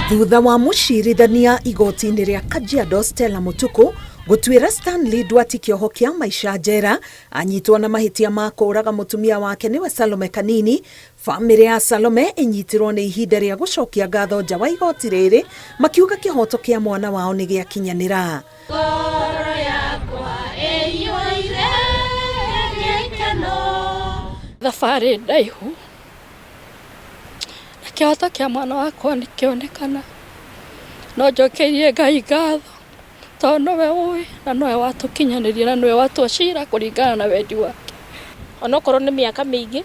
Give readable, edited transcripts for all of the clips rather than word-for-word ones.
Thutha wa mũcirithania igoti-inĩ rĩa Kajiado Stella Mutuku gũtuĩra Stanley Dwati kĩoho kĩa maica njera anyitwo na mahĩtia ma kũũraga mũtumia wake nĩwe Salome Kanini. Bamĩrĩ ya Salome ĩnyitirwo nĩ ihinda rĩa gũcokia ngatho nja wa igoti rĩrĩ makiuga kĩhoto kĩa mwana wao nĩ gĩakinyanĩra. Ngoro yakwa ĩiyũire gĩkeno. Thabarĩ ndaihu na kĩhoto kĩa mwana wakwa nĩ kĩonekana. No njokeirie Ngai ngatho tondũ nowe ũĩ na nowe watũkinyanĩria na nowe watua cira kũringana na wendi wake. Onokorwo nĩ mĩaka mĩingĩ,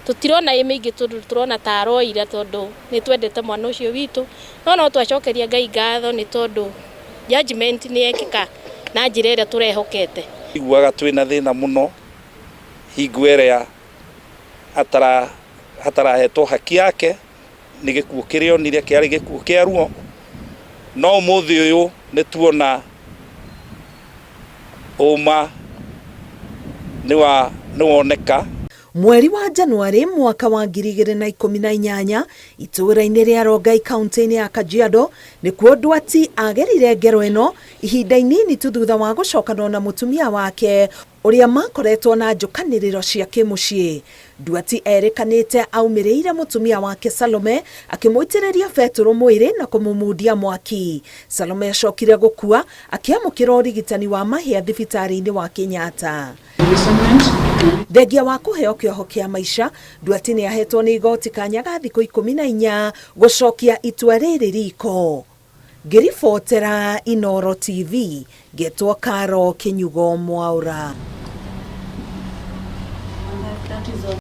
tũtirona ĩ mĩingĩ tondũ tũrona ta aroira tondũ nĩ twendete mwana ũcio witũ. No no twacokeria Ngai ngatho nĩ tondũ judgment nĩ yekĩka na njĩra ĩrĩa tũrehokete. Iguaga twĩna thĩna mũno hingo ĩrĩa atarahetwo haki yake nĩ gĩkuũ kĩrĩa onire kĩarĩ gĩkuũ kĩa ruo. No ũmũthĩ ũyũ nĩ tuona ũma nĩ woneka. Mweri wa Januari mwaka wa 2018 itũũra-inĩ rĩa Rongai kaunti-inĩ ya Kajiado nĩkuo Dwati agerire ngero ĩno ihinda inini tu thutha wa gũcokanwo na mũtumia wake ũrĩa makoretwo na njũkanĩrĩro cia kĩmũciĩ. Dwati erĩkanĩte aumĩrĩire mũtumia wake Salome akĩmũitĩrĩria betũrũ mwĩrĩ na kũmũmundia mwaki. Salome acokire gũkua akĩamũkĩra ũrigitani wa mahĩa thibitarĩ-inĩ wa Kenyatta. Thengia wa kũheo kĩoho kĩa maica, Dwati nĩ ahetwo nĩ igoti kanya ga thikũ 14 gũcokia itua rĩrĩ riko. Ngĩribotera Inooro TV, ngetwo Karo Kinyugo Mwaura.